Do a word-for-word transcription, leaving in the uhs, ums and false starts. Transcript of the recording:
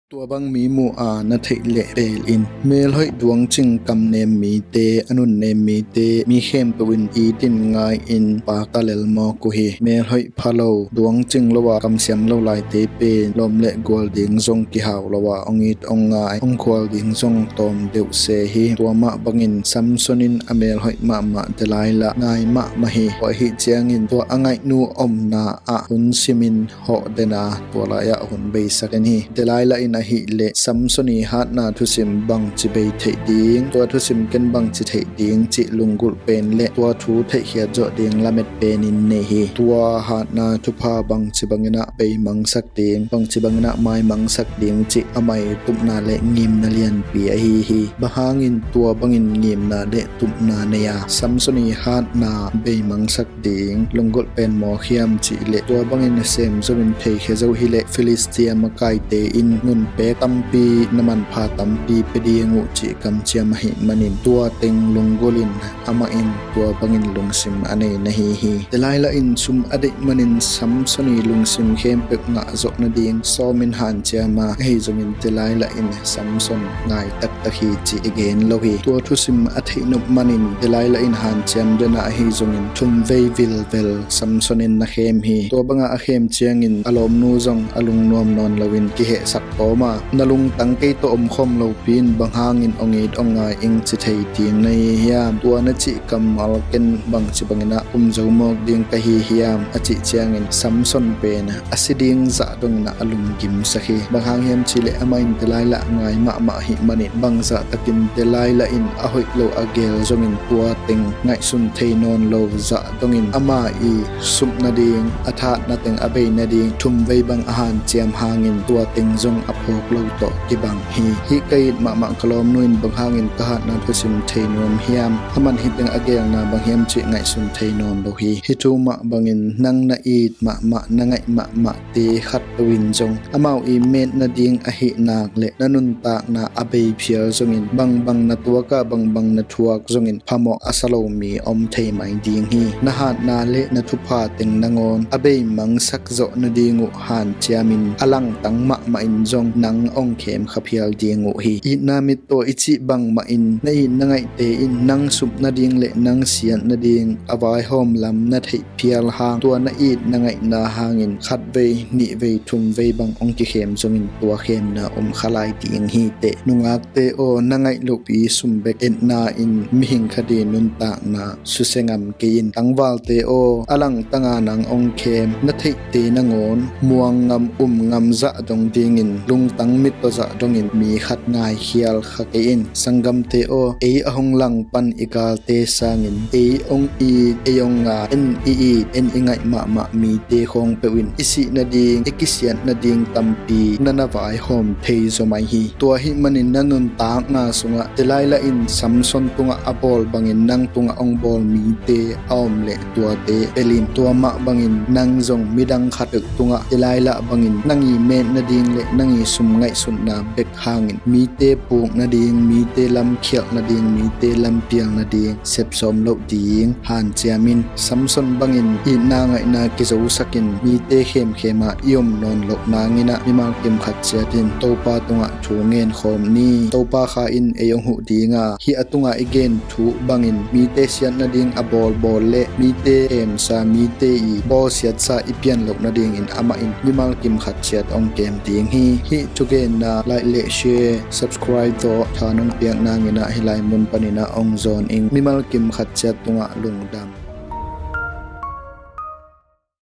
Tua bang mi muh a na theih leh beel in. Meel hoih duangcing kamnem mite, a nunnem mite, mi khempeuh in itin ngai-in pakta lelmawk uh hi. Meel hoih pha lo, duangcing lo a kamsiam lo laite pen lawm le gual ding zong kihau lo a, ong it ong ngai, ong khual ding zong tawm deuh se hi. Tua mah bangin Samson in a meel hoih mahmah Delilah ngai mahmah hi. Tua ahih ciangin tua a ngaihnu omna ah hun simin hawh den a, tua lai-ah hun beisak den hi. Delilah in ahih leh Samson i hatna thusim bangci bei theih ding, tua thusim ken bangci theih ding cih lunggulh pen le tua thu theihkhiat zawh ding lamet penin nei hi. Tua hatna thupha bangci bangin ah beimangsak ding, bangci bangin ah maimangsak ding cih a mai tupna le ngimna lianpi ahi hi. Bang hangin tua bangin ngimna le tupna nei a Samson i hatna beimangsak ding lunggulh pen mawk hiam cih leh, tua bangin sem zo in theikhia zo hi leh Filistia makaite in ngunpek tampi, na manpha tampi pia ding uh cih kamciam ahih manin tua teng lunggulh in amah in tua bangin lungsim a nei na hi hi. Delilah in sum a deih manin Samson i lungsim khempeuh ngah zawh nading sawmin hanciam a, ahi zongin Delilah in Samson ngai taktak hi cih i gen lo hi. Tua thusim a theih nop manin Delilah in hanciam den a, ahi zongin thumvei vilvel Samson in na khem hi. Tua banga a khem ciangin a lawmnu zong a lungnuam nawn loin kihehsak tawm a, na lungtang kei tawh omkhawm lopi in bang hangin ong it ong ngai ing ci thei ding na hi hiam? Tua na cih kammal ken bangci bangin ah um zo mawk ding ka hi hiam? A cih ciangin Samson pen a si ding zah dongin ah a lunggimsak hi. Bang hang hiam cih leh amah in Delilah ngai mahmah ahih manin bangzah takin Delilah in a hoih lo a geel zongin tua teng ngaihsun thei nawn lo zah dongin ama i sup nading, a thatna teng a bei nading thumvei bang a hanciam hangin tua teng zong a phawk lo tawh kibang hi. Hih ka it mahmah ka lawmnu in bang hangin ka hatna thusim thei nuam hiam? Aman hih teng a geelna bang hiam cih ngaihsun thei nawn lo hi. Hih thu mah bangin nang na it mahmah, na ngaih mahmahte khatpeuh in zong amau i met nading ahih nak le na nuntakna a bei phial zongin, bangbang na tuak a, bangbang na thuak zongin phamawh a sa lo mi om thei mai ding hi. Na hatna le na thupha teng nangawn a beimangsak zawh nading uh hanciamin a langtang mahmah in zong nang ong khem kha phial ding uh hi. Itna mittaw i cih bangmah in na it na ngaihte in nang sup nading le nang siat nading a vaihawm lam na theih phial hang, tua na it na ngaihna hangin khatvei, nihvei, thumvei bang ong kikhem zongin tua khemna om kha lai ding hi teh. Nungakte aw, na ngaih lopi sum bek etna in mihing khat i nuntakna susia ngam kei in. Tangvalte aw, a langtanga nang ong khem, na theihte nangawn muang ngam, um ngam zah dong dingin lungtang mittaw zah dongin mi khat ngaikhial kha kei in. Sanggamte aw, ei a hong lang pan i galte sangin ei ong it, ei ong ngai, en i it, en i ngaih mahmah mite khawng peuh in i sih nading, i kisiat nading tampi na na vaihawm thei zaw mai hi. Tua ahih manin na nuntakna sungah Delilah in Samson tungah a bawl bangin nang tungah ong bawl mite a om leh tuate pelin, tua mah bangin nang zong midang khat peuh tungah Delilah bangin nang i met nading le nang i sum ngaihsutna bek hangin mite puk nading, mite lam khialh nading, mite lam pial nading sep sawm loh ding hanciam in. Samson bangin itna ngaihna kizosak in mite khemkhem ah i om nawn loh nangin ah mimal kim khat ciat in Topa tungah thu ngen khawm ni. Topa Kha in ei ong huh ding a, hih a tungah i gen thu bangin mite siat nading a bawlbawl le mite kemsa, mite i bawlsiatsa i pian loh nadingin amah in mimal kim khat ciat ong kem ding hi. Hih thugenna like le share, subscribe tawh tha nong piak nangin ah hih lai mun panin ah ong zawn ing. Mimal kim khat ciat tungah lungdam.